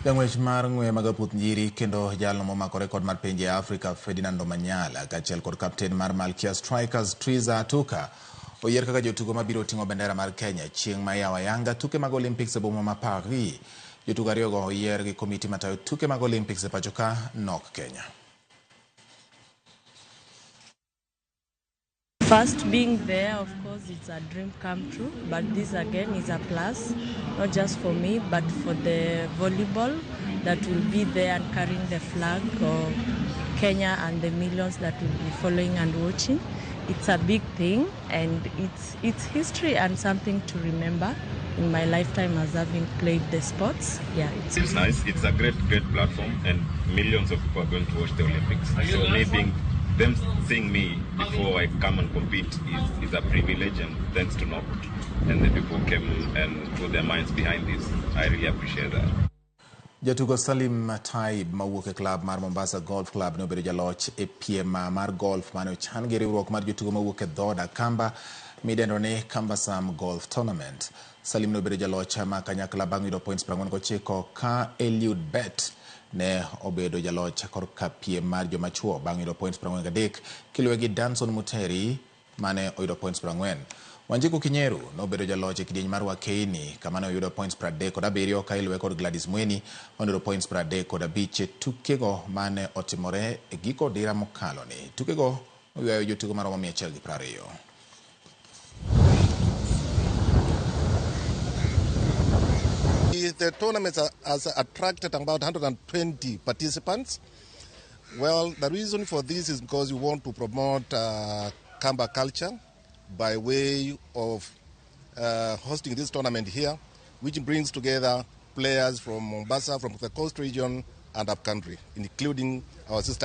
Jang'wech mar ng'we mag apuoth njiri kendo jalno momako rekod mar pinje e Afrika Ferdinand Omanyala kaachiel kod kapten mar Malkia Strikers Triza Atuka oyier kaka jotugo mabiro ting'o bendera mar Kenya chieng' ma iyawo ayanga tuke mag Olympics e boma ma Paris. Jotugo ariyogo oyier gi komiti matayo tuke mag Olympics e pachoka NOC Kenya. First, being there, of course, it's a dream come true, but this again is a plus, not just for me, but for the volleyball that will be there and carrying the flag of Kenya and the millions that will be following and watching. It's a big thing, and it's history and something to remember in my lifetime as having played the sports. Yeah, it's nice. It's a great, great platform, and millions of people are going to watch the Olympics. So me being them seeing me before I come and compete is a privilege, and thanks to NOC and the people who came and put their minds behind this. I really appreciate that. Jatugo Salim Taib mawuok e klab mar Mombasa Golf Club ne obedo jaloch e piem mar golf mane ochan gi riwruok mar jotugo mawuok e dhood Akamba midendo ni Kambasam Golf Tournament. Salim ne obedo jaloch ma kanyakla bang' yudo points 49 ka Eliud Bet ne obedo jaloch korka piem mar joma chuo bang' yudo points 43 kiluwe gi Danson Muteri mane oyudo points 40. Wanjiku Kinyeru nobedo jaloch e kidieny mar Wakeini kama ne oyudo points 37 ka iluwe kod Gladys Mweni mane oyudo points 35 e tukego mane otimore e giko dira mokalo ni. Tukego oywayo jotugo maromo 120. The tournament has attracted about 120 participants. Well, the reason for this is because we want to promote Kamba culture by way of hosting this tournament here, which brings together players from Mombasa, from the coast region and upcountry, including our sister